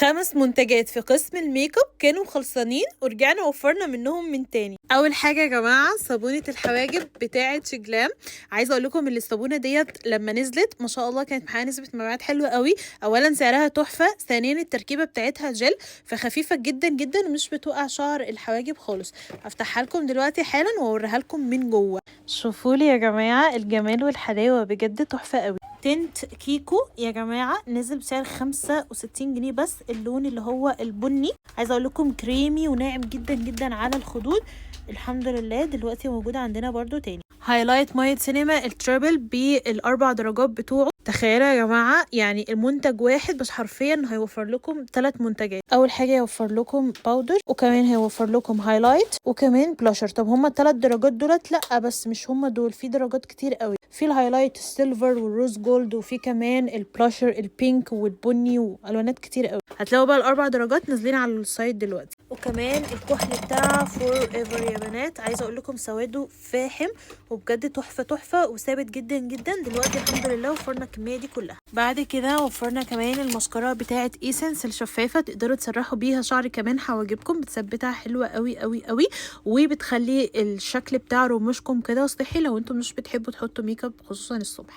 5 منتجات في قسم الميك اب كانوا خلصانين ورجعنا وفرنا منهم من تاني. اول حاجة يا جماعة صابونه الحواجب بتاعه شيجلام. عايزه اقول لكم ان الصابونه ديت لما نزلت ما شاء الله كانت معاها نسبه مبيعات حلوة قوي. اولا سعرها تحفة، ثانيا التركيبة بتاعتها جل فخفيفه جدا جدا ومش بتوقع شعر الحواجب خالص. هفتحها لكم دلوقتي حالا واوريها لكم من جوه. شوفوا لي يا جماعة الجمال والحلاوه، بجد تحفة قوي. tint كيكو يا جماعة نزل بسعر 65 جنيه بس، اللون اللي هو البني. عايزه اقول لكم كريمي وناعم جدا جدا على الخدود. الحمد لله دلوقتي موجود عندنا برضو تاني. highlight مايت سينما ال triple بالاربع درجات بتوعه. تخيلوا يا جماعة يعني المنتج واحد بس حرفيا هيوفر لكم 3 منتجات. اول حاجة هيوفر لكم powder، وكمان هيوفر لكم highlight، وكمان بلاشر. طب هما الثلاث درجات دولت؟ لا بس مش هما دول، في درجات كتير قوي. في ال highlight ال silver وال rose gold، وفي كمان ال blusher ال pink والبني والوانات كتير قوي. هتلاقوا بقى الاربع درجات نازلين على ال site دلوقتي. وكمان الكحل بتاع Forever يا بنات، عايزه اقول لكم سواده فاحم وبجد تحفة تحفة وثابت جدا جدا. دلوقتي الحمد لله وفرنا الكمية دي كلها. بعد كده وفرنا كمان المسكره بتاعه Essence الشفافه، تقدروا تسرحوا بيها شعر كمان حواجبكم، بتثبتها حلوة قوي قوي قوي، وبتخلي الشكل بتاع رموشكم كده صحي لو انتم مش بتحبوا تحطوا ميك اب خصوصا الصبح.